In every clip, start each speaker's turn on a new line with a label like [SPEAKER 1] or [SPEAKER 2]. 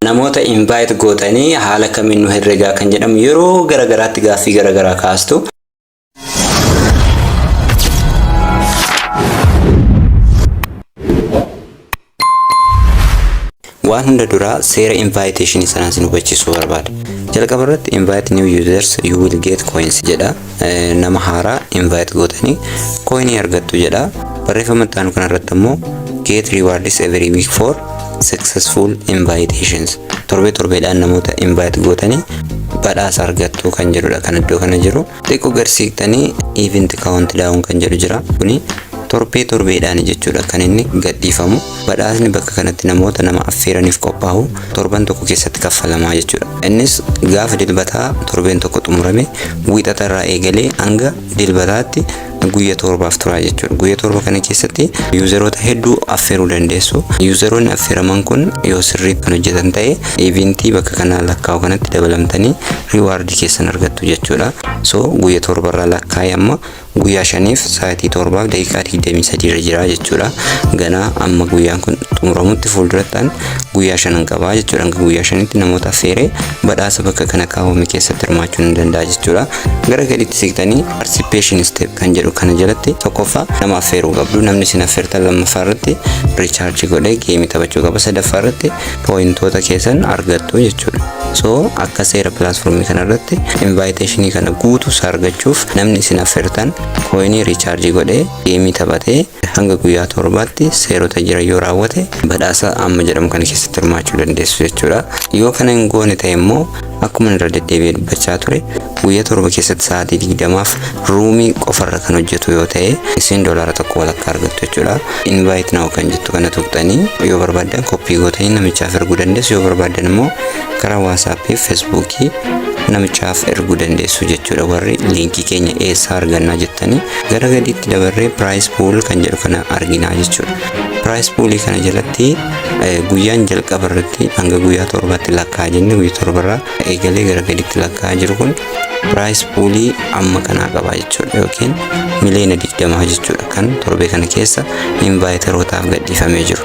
[SPEAKER 1] Namoota invite gootanii haala kamiin nu herregaa kan jedhamu yeroo garagaraatti gaaffii garagaraa kaastu. Waan hunda duraa seera invitation sanaa isin hubachiisuu barbaada. Jalqaba irratti "Invite new users, you will get coins" jedha. Nama haaraa invite gootanii coinii argattu jedha. Barreeffama itti aanu kanarratti immoo "Get rewards every week for successful invitations." Torbee torbeedhaan namoota invite gootanii badhaasa argattu kan jedhudha kan iddoo kana jiru. Xiqqoo garsiiftanii "Event countdown" kan jedhu jira. Kuni torbee torbeedhaan jechuudha kan inni gadhiifamu. Badhaasni bakka kanatti namoota nama affeeraniif qophaa'u torban tokko keessatti kaffalamaa jechuudha. Innis gaafa Dilbataa torbeen tokko xumurame, Wiixata irraa eegalee hanga Dilbataatti guyya 7f tura jechuudha. Guyya 7 kana keessatti useroota hedduu affeeruu dandeessu. Useroonni affeeraman kun yoo sirriitti kan hojjetan ta'e, eventii bakka kanaa lakkaa'u kanatti dabalamtanii rewardii keessan argattu jechuudha. So guyya 7rraa lakkaa'ee amma guyyaa 5f sa'aatii 7f daqiiqaa 23 irra jira jechuudha. Ganaa amma guyyaan kun xumuramutti fuuldurattaan guyyaa 5n qabaa jechuudha. Hanga guyyaa 5tti namoota affeeree badhaasa bakka kana kaawwame keessatti hirmaachuu ni danda'a jechuudha. Gara gaditti siqtanii "Participation step" kan jedhu kana jalatti, tokkoffaa nama affeeruu qabdu. Namni isin affeertan lammaffaa irratti recharge godhee gameii taphachuu qaba. Sadaffaa irratti pointoota keessan argattu jechuudha. So akka seera platformii kanarratti invitationii kana guutuu isaa argachuuf, namni isin affeertan coinii recharge godhee gameii taphatee hanga guyyaa 7tti seerota jira yoo raawwate, badhaasa amma jedhamu kana keessatti hirmaachuu dandeessu jechuudha. Yoo kana hin goone ta'e immoo, akkuma irra deddeebi'ee dubbachaa ture, guyyaa 7 keessatti sa'aatii 20f roomii qofarra kan hojjetu yoo ta'e, isin doolaara 1 walakkaa argattu jechuudha. "Invite now" kan jettu kana tuqxanii yoo barbaaddan copy gootanii namichaaf erguu dandeessu, yoo barbaaddan immoo karaa WhatsAppii fi Facebookii namichaaf erguu dandeessu jechuudha. Warri linkii keenya eessaa argannaa jettanii, gara gadiitti dabarree "Prize pool" kan jedhu kana arginaa jechuudha. Prize poolii kana jalatti guyyaan jalqaba irratti hanga guyyaa 7tti lakkaa'aa jenne, guyyaa 7rraa eegalee gara gadiitti lakkaa'aa jiru kun prize poolii amma kanaa qaba jechuudha, yookiin miliyoona 20 jechuudha kan torbee kana keessa inviterootaaf gadhiifamee jiru.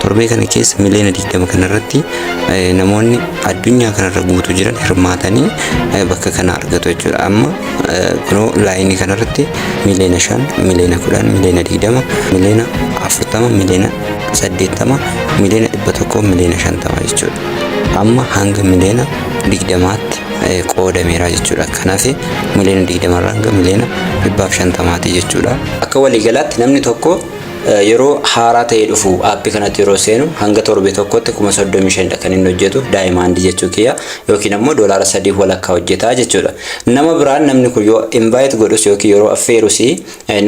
[SPEAKER 1] Torbee kana keessa miliyoona 20 kanarratti namoonni addunyaa kanarra guutuu jiran hirmaatanii bakka kana argatu jechuudha. Amma kunoo lineii kanarratti miliyoona 5, miliyoona 10, miliyoona 20, miliyoona 40, miliyoona 80, miliyoona 100, miliyoona 50 jechuudha. Amma hanga miliyoona 20tti qoodameera jechuudha. Kanaaf miliyoona 20rraa hanga miliyoona 150ti jechuudha. Akka waliigalaatti namni tokko yeroo haaraa ta'ee dhufu appii kanatti yeroo seenu hanga torbee tokkotti 35,000dha kan inni hojjetu, diamondii jechuu kiyya, yookiin ammoo doolaara 3 walakkaa hojjetaa jechuudha. Nama biraan namni kun yoo invite godhus yookiin yeroo affeerus,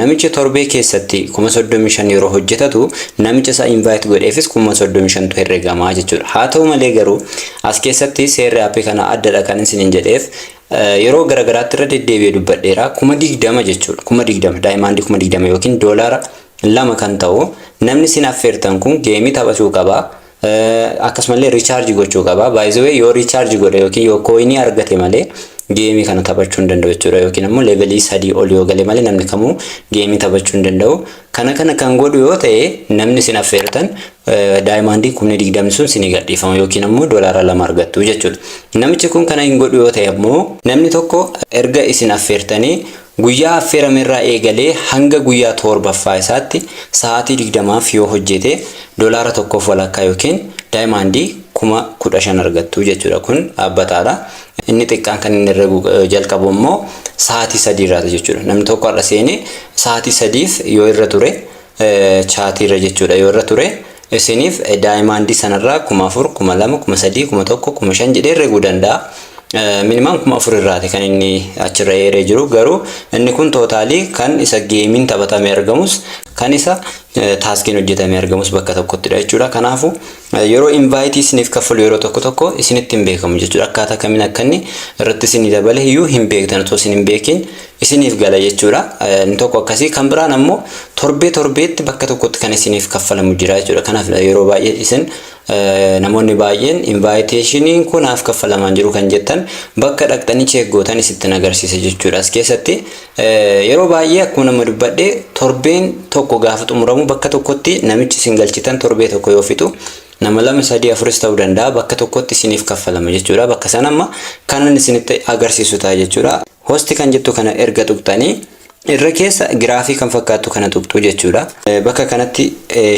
[SPEAKER 1] namichi torbee keessatti 35,000 yeroo hojjetatu, namicha isaa invite godheefis 35,000tu herregamaa jechuudha. Haa ta'u malee garuu as keessatti seerri appii kana addadha kan isiniin jedheef, yeroo garagaraatti irra deddeebi'ee dubbadheera, 20,000 jechuudha. 20,000, diamondii 20,000 yookiin doolaara 2 kan ta'u, namni isin affeertan kun gameii taphachuu qaba. Akkasumallee recharge gochuu qaba. Baay'ee yoo recharge godhe yookiin yoo coinii argate malee gameii kana taphachuu hin danda'u jechuudha. Yookiin immoo levelii 3 ol yoo gale malee namni kamuu gameii taphachuu hin danda'u. Kana kana kan godhu yoo ta'e, namni isin affeertan diamondii 20,000 sun isinii gadhiifama yookiin immoo doolaara 2 argattu jechuudha. Namichi kun kana hin godhu yoo ta'e immoo, namni tokko erga isin affeertanii guyyaa affeerame irraa eegalee hanga guyyaa torbaffaa isaatti sa'aatii 20f yoo hojjete, doolaara 1f walakkaa yookiin diamondii 15,000 argattu jechuudha. Kun dhaabbataadha. Inni xiqqaan kan inni herregu jalqabu immoo sa'aatii 3 irraati jechuudha. Namni tokko har'a seenee sa'aatii 3f yoo irra ture, chatii irra jechuudha, yoo irra ture, isiniif diamondii sanarraa 4,000, 2,000, 3,000, 1,000, 5,000 jedhee herreguu danda'a. Minimum 4,000 irraati kan inni achirra eeree jiru, garuu inni kun totalii kan isa gameiin taphatamee argamus kan isa taskiin hojjetamee argamus bakka tokkottidha jechuudha. Kanaafuu yeroo inviteii isiniif kaffalu yeroo tokko tokko isinitti hin beekamu jechuudha. Akkaataa kamiin akka inni irratti isinii dabale iyyuu hin beektan, otoo isin hin beekin isiniif gala jechuudha. Inni tokko akkasii, kan biraan ammoo torbee torbeetti bakka tokkotti kan isiniif kaffalamu jira jechuudha. Kanaaf yeroo baay'ee isin namoonni baay'een invitationiin kun naaf kaffalamaan jiru kan jettan, bakka dhaqxanii check gootan isitti agarsiisa jechuudha. As keessatti yeroo baay'ee akkuma nama dubbadhe, torbeen tokko gaafa xumuramu bakka tokkotti namichi isin galchitan torbee tokko yoo fixu Nama lama, sadii, afuris ta'uu danda'a, bakka tokkotti isiniif kaffalama jechuudha. Bakka sana amma kanan isinitti agarsiisu ta'a jechuudha. Host kan jettu kana erga tuqxanii, irra keessa giraafii kan fakkaattu kana tuqxu jechuudha. Bakka kanatti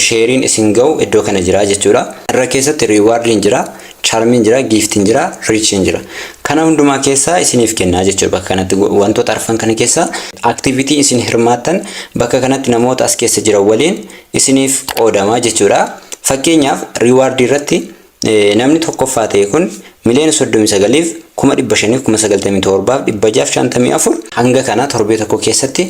[SPEAKER 1] shareiin isin ga'u iddoo kana jira jechuudha. Irra keessatti rewardiin jira, charmiin jira, giftiin jira, reachiin jira. Kana hundumaa keessaa isiniif kennaa jechuudha. Bakka kanatti wantoota arfan kana keessaa activity isin hirmaattan bakka kanatti namoota as keessa jiran waliin isiniif qoodamaa jechuudha. Fakkeenyaaf, rewardii irratti namni tokkoffaa ta'e kun 39,597,654 hanga kana torbee tokko keessatti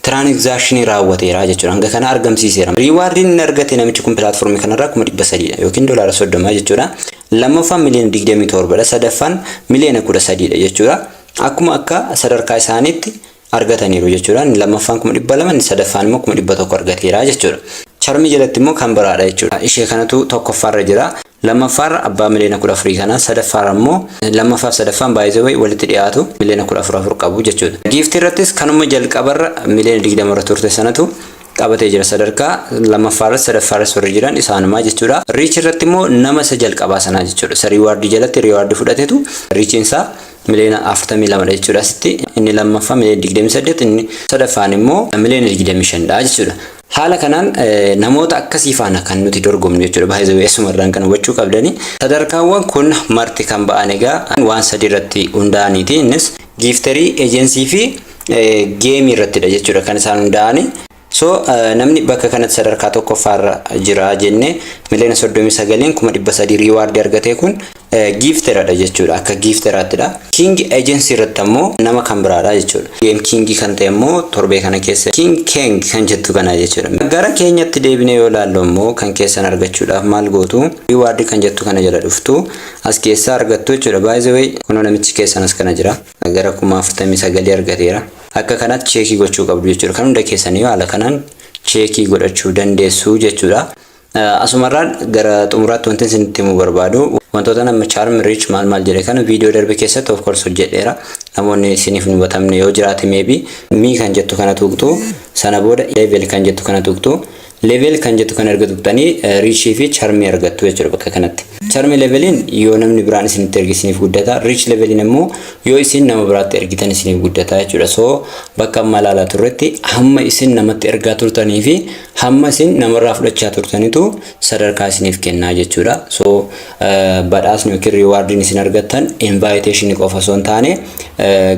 [SPEAKER 1] transactionii raawwateera jechuudha. Hanga kana argamsiiseera. Rewardiin inni argate namichi kun platformii kanarraa 300,000dha yookiin $30 jechuudha. Lammaffaan miliyoona 27dha. Sadaffaan miliyoona 13dha jechuudha. Akkuma akka sadarkaa isaaniitti argataniiru jechuudha. Inni lammaffaan 200,000, inni sadaffaan immoo 100,000 argateera jechuudha. Charmii jalatti immoo kan biraadha jechuudha. Ishee kanatu tokkoffaarra jira. Lammaffaarra abbaa miliyoona 14 kana, sadaffaarra immoo, lammaffaaf sadaffaan baay'ee walitti dhiyaatu, miliyoona 14 afur qabu jechuudha. Giftii irrattis kanuma jalqabarra miliyoona 20 irra turte sanatu qabatee jira sadarkaa lammaffaarras sadaffaarras warri jiran isaanumaa jechuudha. Reach irratti immoo nama isa jalqabaa sanaa jechuudha. Isa rewardii jalatti rewardii fudhatetu reachiin isaa miliyoona 42dha jechuudha. Asitti inni lammaffaa miliyoona 28, inni sadaffaan immoo miliyoona 25dha jechuudha. Haala kanaan namoota akkasii faana kan nuti dorgomnu jechuudha. Baay'ee eessumarraan kan hubachuu qabdani. Sadarkaawwan kun marti kan ba'an egaa waan sadi irratti hundaa'aniiti. Innis gifterii, agency fi gameii irrattidha jechuudha kan isaan hundaa'ani. So namni bakka kanatti sadarkaa tokkoffaarra jira jennee 39,300,000 rewardii argate kun gifteradha jechuudha. Akka gifteraattidha. King agency irratti ammoo nama kan biraadha jechuudha. Game kingii kan ta'e immoo torbee kana keessa King Keng kan jettu kana jechuudha. Gara keenyatti deebinee yoo ilaallu immoo, kan keessan argachuudhaaf maal gootu? Rewardii kan jettu kana jala dhuftu, as keessaa argattu jechuudha. By the way, kunoo namichi keessan as kana jira. Gara 49,000 argateera. Akka kanatti checkii gochuu qabdu jechuudha. Kan hunda keessanii haala kanaan checkii godhachuu dandeessu jechuudha. Asumarraan gara xumuraatti wanti isinitti himuu barbaadu, wantoota nama charm, reach maal maal jedhe kana viidiyoo darbe keessatti of course hojjedheera. Namoonni isiniif hin hubatamne yoo jiraate, maybe me kan jettu kana tuqxu, sana booda level kan jettu kana tuqxu. Level kan jettu kana erga tuqxanii, reachii fi charmii argattu jechuudha bakka kanatti. Charmii leveliin yoo namni biraan isinitti erge isiniif guddata. Reach leveliin immoo yoo isin nama biraatti ergitan isiniif guddata jechuudha. So bakka amma ilaalaa turretti hamma isin namatti ergaa turtanii fi hamma isin namarraa fudhachaa turtanitu sadarkaa isiniif kennaa jechuudha. So badhaasni yookiin rewardiin isin argattan invitationii qofa osoo hin taane,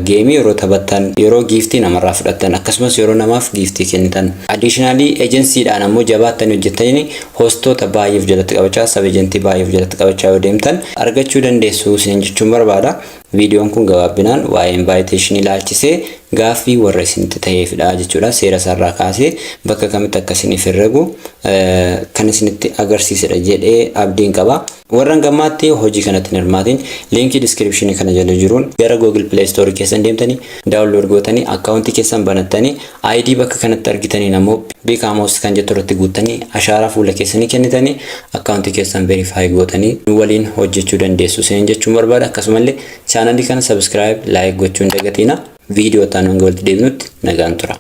[SPEAKER 1] gameii yeroo taphattan, yeroo giftii namarraa fudhattan, akkasumas yeroo namaaf giftii kennitan. Additionally, agencydhaan ammoo jabaattanii hojjettanii hostoota baay'eef jalatti qabachaa, sub agentii baay'eef jalatti qabachaa yoo deemtan argachuu dandeessu isin jechuun barbaada. Viidiyoon kun gabaabbinaan waa'ee invitationii ilaalchisee gaaffii warra isinitti ta'eefidha jechuudha. Seera isaarraa kaasee bakka kamitti akka isiniif herregu kan isinitti agarsiisedha jedhee abdiin qaba. Warra gammaatti hojii kanatti hin hirmaatin, linkii descriptionii kana jala jiruun gara Google Play Store keessan deemtanii download gootanii, accountii keessan banattanii, ID bakka kanatti argitaniin ammoo become host kan jettu irratti guuttanii, ashaaraa fuula keessanii kennitanii, accountii keessan verify gootanii nu waliin hojjechuu dandeessu isiniin jechuun barbaada. Akkasumallee channelii kana subscribe, like gochuu hin dagatina. Viidiyoo ta'an hanga walitti deebinutti nagaan tura.